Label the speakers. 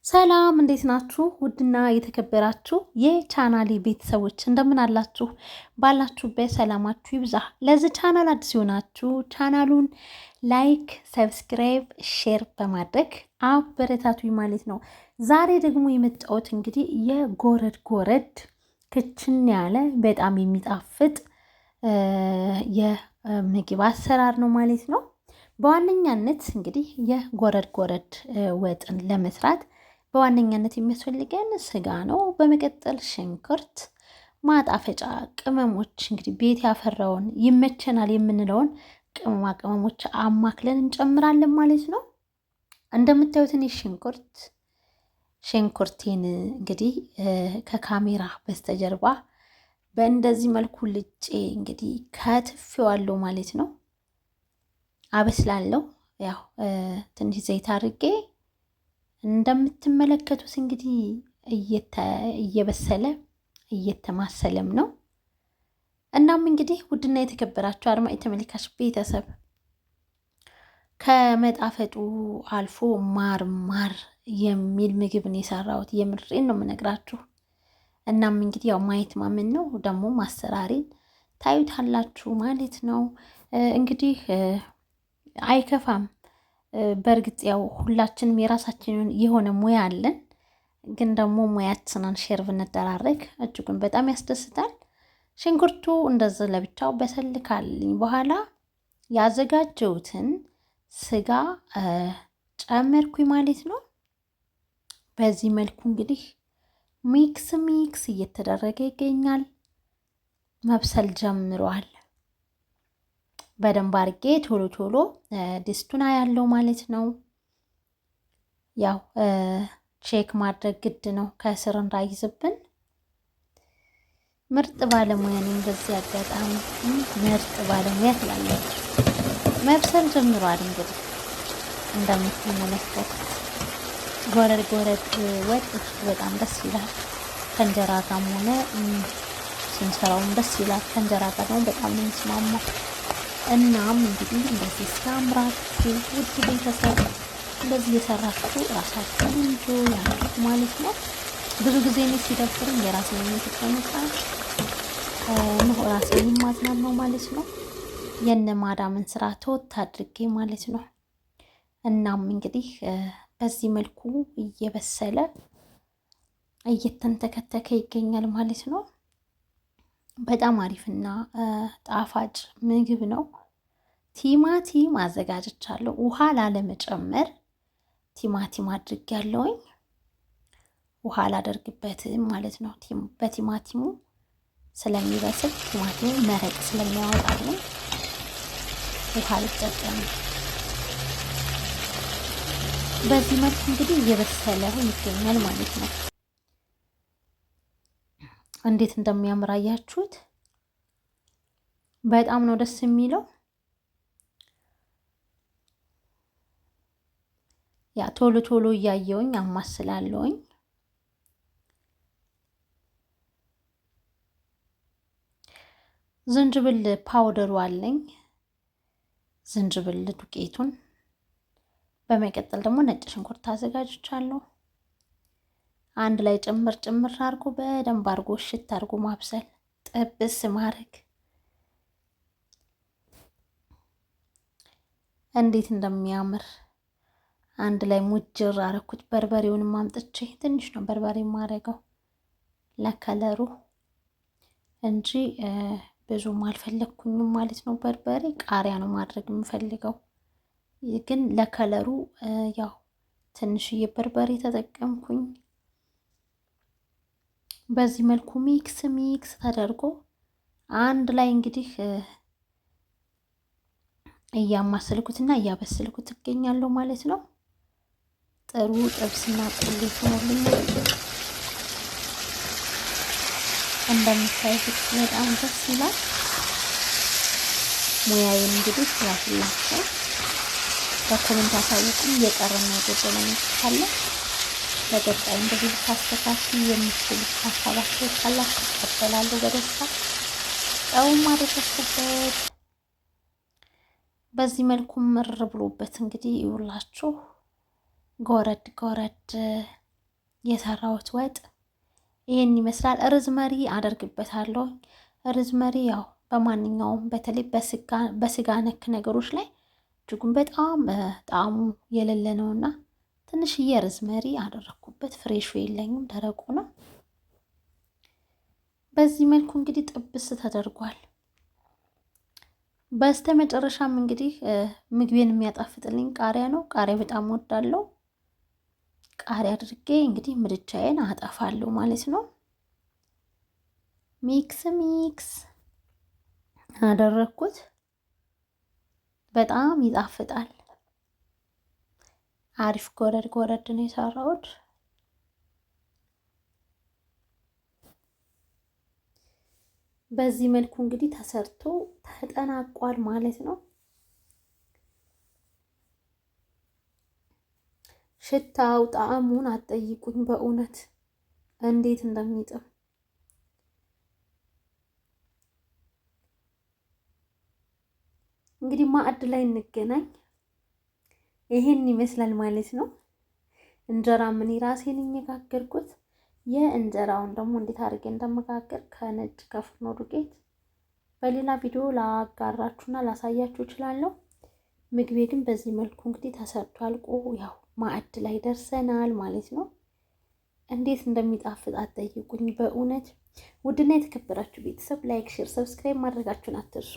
Speaker 1: ሰላም እንዴት ናችሁ? ውድና የተከበራችሁ የቻናሌ ቤተሰቦች እንደምን አላችሁ? ባላችሁበት ሰላማችሁ ይብዛ። ለዚህ ቻናል አዲስ የሆናችሁ ቻናሉን like፣ subscribe፣ share በማድረግ አበረታቱኝ ማለት ነው። ዛሬ ደግሞ የመጣሁት እንግዲህ የጎረድ ጎረድ ክችን ያለ በጣም የሚጣፍጥ የምግብ አሰራር ነው ማለት ነው። በዋነኛነት እንግዲህ የጎረድ ጎረድ ወጥን ለመስራት በዋነኛነት የሚያስፈልገን ስጋ ነው። በመቀጠል ሽንኩርት፣ ማጣፈጫ ቅመሞች እንግዲህ ቤት ያፈራውን ይመቸናል የምንለውን ቅመማ ቅመሞች አማክለን እንጨምራለን ማለት ነው። እንደምታዩት እኔ ሽንኩርቴን እንግዲህ ከካሜራ በስተጀርባ በእንደዚህ መልኩ ልጬ እንግዲህ ከትፌዋለሁ ማለት ነው። አበስላለሁ ያው ትንሽ ዘይት አድርጌ እንደምትመለከቱት እንግዲህ እየበሰለ እየተማሰለም ነው። እናም እንግዲህ ውድና የተከበራችሁ አድማጭ ተመልካች ቤተሰብ ከመጣፈጡ አልፎ ማር ማር የሚል ምግብ ነው የሰራሁት። የምሬን ነው የምነግራችሁ። እናም እንግዲህ ያው ማየት ማመን ነው፣ ደግሞ ማሰራሪን ታዩታላችሁ ማለት ነው። እንግዲህ አይከፋም። በእርግጥ ያው ሁላችንም የራሳችንን የሆነ ሙያ አለን። ግን ደግሞ ሙያችንን share ብንደራረግ እጅጉን በጣም ያስደስታል። ሽንኩርቱ እንደዚህ ለብቻው በሰል ካለልኝ በኋላ ያዘጋጀሁትን ስጋ ጨመርኩኝ ማለት ነው። በዚህ መልኩ እንግዲህ mix mix እየተደረገ ይገኛል። መብሰል ጀምሯል። በደንብ አድርጌ ቶሎ ቶሎ ድስቱን አያለው ማለት ነው። ያው check ማድረግ ግድ ነው ከስር እንዳይዝብን። ምርጥ ባለሙያ ነኝ። በዚህ አጋጣሚ ምርጥ ባለሙያ ትላለች። መብሰል ጀምሯል እንግዲህ እንደምትመለከቱት ጎረድ ጎረድ ወጥ በጣም ደስ ይላል። ከእንጀራ ጋርም ሆነ ስንሰራውም ደስ ይላል። ከእንጀራ ጋር ደግሞ በጣም ነው የሚስማማው። እናም እንግዲህ እንደዚህ ሲያምራችሁ ውድ ቤተሰብ እንደዚህ እየሰራችሁ ራሳችሁን enjoy ያድርጉ ማለት ነው። ብዙ ጊዜ እኔ ሲደብረኝ የራሴን ምግብ በመስራት ነው ራሴን የማዝናናው ማለት ነው። የነ ማዳምን ስራ ተወት አድርጌ ማለት ነው። እናም እንግዲህ በዚህ መልኩ እየበሰለ እየተንተከተከ ይገኛል ማለት ነው። በጣም አሪፍና ጣፋጭ ምግብ ነው። ቲማቲም አዘጋጅቻለሁ። ውሃ ላለመጨመር ቲማቲም አድርጌያለሁኝ። ውሃ አላደርግበትም ማለት ነው። በቲማቲሙ ስለሚበስል ቲማቲሙ መረቅ ስለሚያወጣልኝ ውሃ አልጠቀምም። በዚህ መልኩ እንግዲህ እየበሰለ ይገኛል ማለት ነው። እንዴት እንደሚያምር አያችሁት? በጣም ነው ደስ የሚለው። ያ ቶሎ ቶሎ እያየውኝ አማስላለሁኝ። ዝንጅብል powder ኡ አለኝ፣ ዝንጅብል ዱቄቱን። በመቀጠል ደግሞ ነጭ ሽንኩርት አዘጋጅቻለሁ። አንድ ላይ ጭምር ጭምር አድርጎ በደንብ አድርጎ እሽት አድርጎ ማብሰል፣ ጥብስ ማድረግ እንዴት እንደሚያምር አንድ ላይ ሙጅር አረኩት። በርበሬውንም አምጥቼ ትንሽ ነው በርበሬ የማደርገው ለከለሩ እንጂ ብዙም አልፈለግኩኝም ማለት ነው። በርበሬ ቃሪያ ነው ማድረግ የምፈልገው፣ ግን ለከለሩ ያው ትንሽዬ በርበሬ ተጠቀምኩኝ። በዚህ መልኩ mix mix ተደርጎ አንድ ላይ እንግዲህ እያማሰልኩትና እያበሰልኩት እገኛለሁ ማለት ነው። ጥሩ ጥብስና ቁሌት ሆኖልኛል። እንደምታዩት በጣም ደስ ይላል። ሙያዬን እንግዲህ ያሁላችሁ በ comment አሳውቁኝ። የቀረና የጎደለ ነገር ካለ በቀጣይ እንደዚህ ብታስተካክሉ የምትሉት ሀሳባችሁ ካላችሁ እቀበላለሁ በደስታ። ጨውም አደረኩበት። በዚህ መልኩ ምር ብሎበት እንግዲህ ይውላችሁ ጎረድ ጎረድ የሰራሁት ወጥ ይህን ይመስላል። Rosemary አደርግበታለሁ። Rosemary ያው በማንኛውም በተለይ በስጋ ነክ ነገሮች ላይ እጅጉን በጣም ጣዕሙ የሌለ ነውና ትንሽዬ rosemary አደረግኩበት። Fresh ኡ የለኝም፣ ደረቁ ነው። በዚህ መልኩ እንግዲህ ጥብስ ተደርጓል። በስተ መጨረሻም እንግዲህ ምግቤን የሚያጣፍጥልኝ ቃሪያ ነው። ቃሪያ በጣም ወዳለው። ቃሪያ አድርጌ እንግዲህ ምድጃዬን አጠፋለሁ ማለት ነው። Mix mix አደረግኩት። በጣም ይጣፍጣል። አሪፍ ጎረድ ጎረድ ነው የሰራሁት። በዚህ መልኩ እንግዲህ ተሰርቶ ተጠናቋል ማለት ነው። ሽታው ጣዕሙን አትጠይቁኝ በእውነት እንዴት እንደሚጥም። እንግዲህ ማዕድ ላይ እንገናኝ። ይሄን ይመስላል ማለት ነው። እንጀራ ምን ራሴ ነኝ የጋገርኩት። የእንጀራውን ደግሞ እንዴት አድርጌ እንደመጋገር ከነጭ ከፍርኖ ዱቄት በሌላ ቪዲዮ ላጋራችሁና ላሳያችሁ እችላለሁ። ምግቤ ግን በዚህ መልኩ እንግዲህ ተሰርቶ አልቆ ያው ማዕድ ላይ ደርሰናል ማለት ነው። እንዴት እንደሚጣፍጥ አትጠይቁኝ በእውነት። ውድና የተከበራችሁ ቤተሰብ like፣ share፣ subscribe ማድረጋችሁን አትርሱ።